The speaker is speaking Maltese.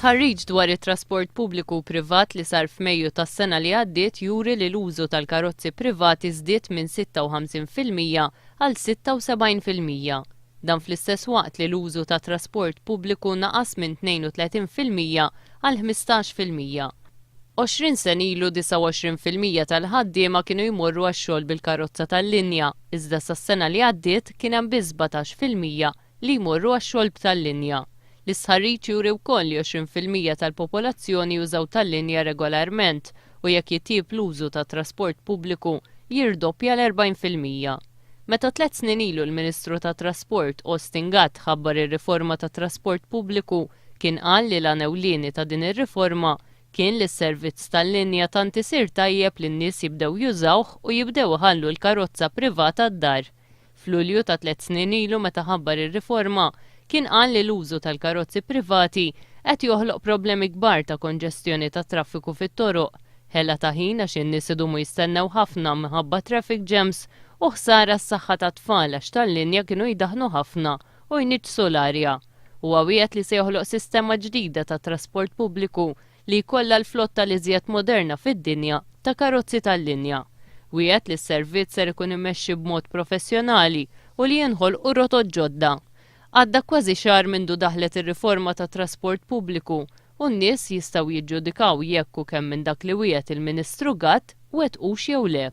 Stħarriġ dwar it-trasport pubbliku u privat li sar f'Mejju tas-sena li għaddiet juri li l-użu tal-karozzi privati żdied minn 56% għal 76%. Dan fl-istess waqt li l-użu tat-trasport pubbliku naqas minn 32% għal 15%. 20 sena ilu 29% tal-ħaddiema kienu jmorru għax-xogħol bil-karozza tal-linja, iżda sas-sena li għaddiet kien hemm biss 17% li jmorru għax-xogħol b'tal-linja. L-istħarriġ juri wkoll li 20% tal-popolazzjoni jużaw tal-linja regolarment u jekk jitjieb l-użu tat-trasport pubbliku jirdoppja l-40%. Meta tliet snin ilu l-Ministru tat-Trasport Austin Gatt ħabbar ir-riforma tat-trasport pubbliku kien qal li l-għan ewlieni ta' din ir-riforma kien li s-servizz tal-linja tant isir tajjeb li n-nies jibdew jużawh u jibdew iħallu l-karozza privata d-dar. F'Lulju ta' tliet snin ilu meta ħabbar ir-riforma, kien qal li l-użu tal-karozzi privati qed joħloq problemi kbar ta' konġestjoni tat-traffiku fit-toroq, ħela ta' ħin għax in-nies idumu jistennew ħafna minħabba traffic jams u ħsara għas-saħħa tat-tfal għax tal-linja kienu jdaħħnu ħafna u jniġġsu l-arja. Huwa wiegħed li se joħloq sistema ġdida ta' trasport pubbliku li jkollha l-flotta l-iżjed moderna fid-dinja ta' karozzi tal-linja. Wiegħed li s-servizz ser ikun immexxi b'mod professjonali u li jinħolqu rotot ġodda. Għadda kważi xahar mindu daħlet ir-riforma tat-trasport pubbliku u n-nies jistgħu jiġġudikaw jekk u kemm minn dak li wiegħed il-Ministru Gatt wettqux jew le.